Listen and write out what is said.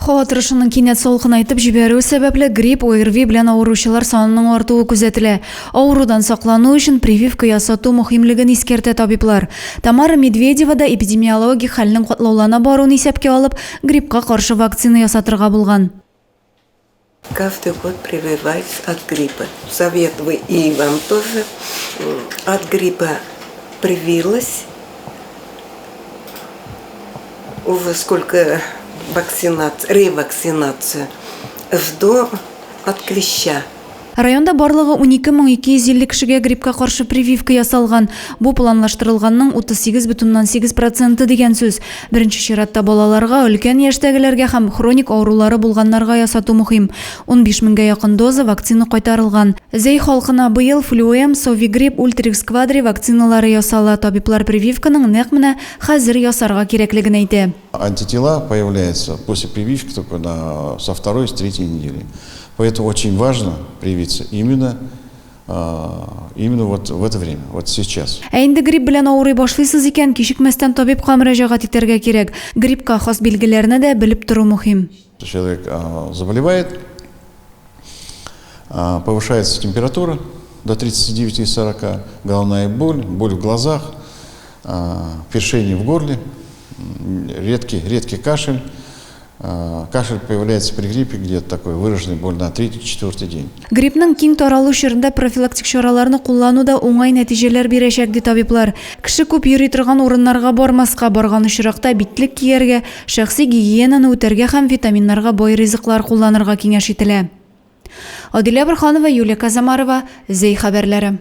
Һава торышының кинәт салкынайтып җибәрүе сәбәпле, грипп, ОРВИ белән авыручылар санының артуы күзәтелә. Авырудан саклану өчен прививка ясату мөһимлеген искәртә табиблар. Тамара Медведева да эпидемиологик хәлнең катлаулана баруын исәпкә алып, гриппка каршы вакцина ясатырга булган. Каждый год прививаюсь от гриппа. Советую и вам тоже. От гриппа привилась. Уже сколько вакцинация, ревакцинация. Жду от клеща. Районда барлыгы 12250 кешегә гриппка каршы прививка ясалган. Бу планлаштырылганның 38,8 проценты дигән сүз. Беренче чиратта балаларга, өлкән яшьтәгеләргә һәм хроник авырулары булганнарга ясату мөһим. 15 меңгә якын доза вакцина кайтарылган. Зәй халкына быел Флюэм, Совигрипп, Ультрикс Квадри вакциналары ясала. Табиблар прививканың нәкъ менә хәзер ясарга кирәклеген әйтә. Антитела появляются после прививки только на, со второй, с третьей недели. Поэтому очень важно привиться именно именно вот в это время, вот сейчас. Ә инде грипп белән авырый башлыйсыз икән, кичекмәстән табибка мөрәҗәгать итәргә кирәк. Гриппка хас билгеләрне дә белеп тору мөһим. Человек заболевает, повышается температура до 39,40, головная боль, боль в глазах, першение в горле, редкий, редкий кашель. Кашель появляется при гриппе где-то такой выраженный боль на третий-четвертый день. Гриппның киң таралу чорында профилактик чараларны куллану да уңай нәтиҗәләр бирәчәк, ди табиблар. Кеше күп йөри торган урыннарга бармаска, барган очракта битлек кияргә, шәхси гигиенаны үтәргә һәм витаминнарга бай ризыклар кулланырга киңәш ителә. Адилә Борһанова, Юлия Казамарова, Зәй хәбәрләре.